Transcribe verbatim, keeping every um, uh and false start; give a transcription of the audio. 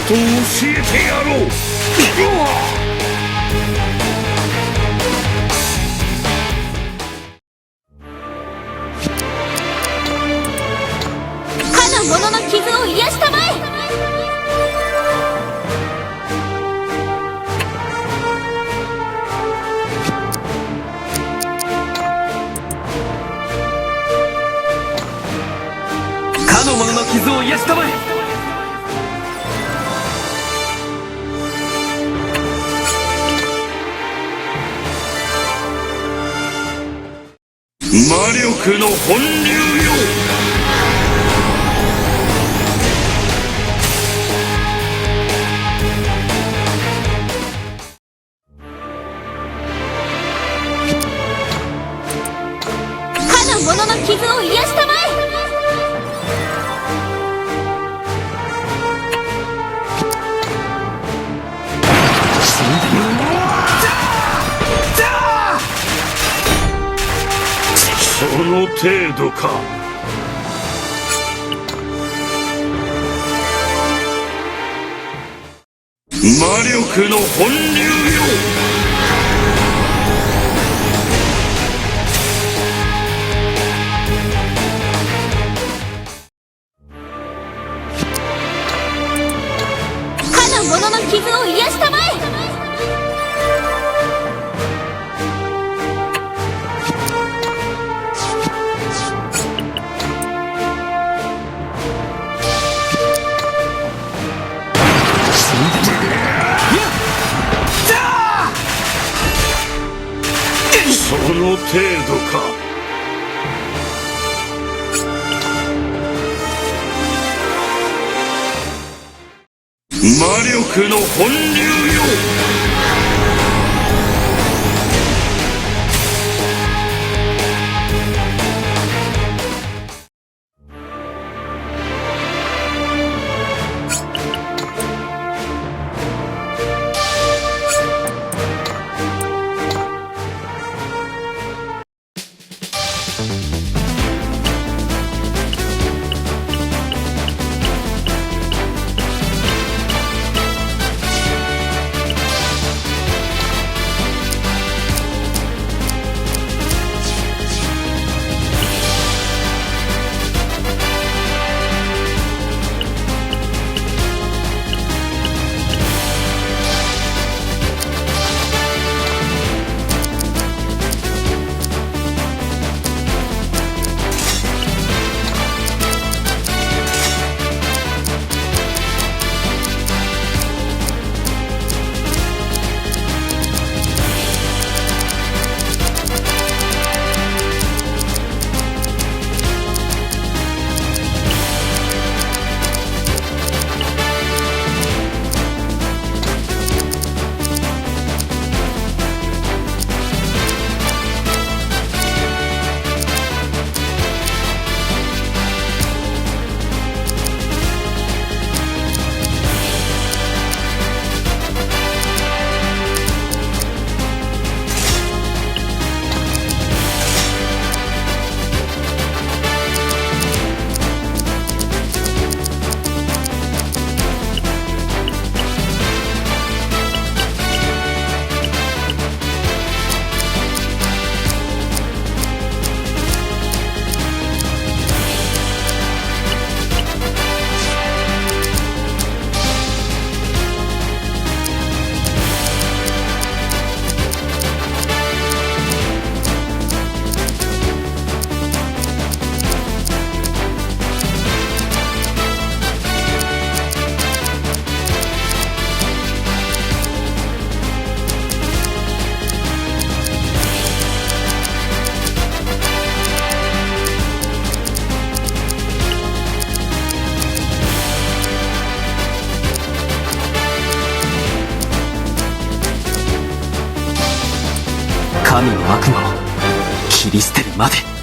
と教えてやろう。うわっ！かの者の傷を癒したまえ。かの者の傷を癒したまえ。魔力の本流よ。かの者の傷を癒したまえ。その程度か。魔力の本流よ。かの者の傷を癒したまえ。その程度か。魔力の本流よ。神の悪魔を切り捨てるまで。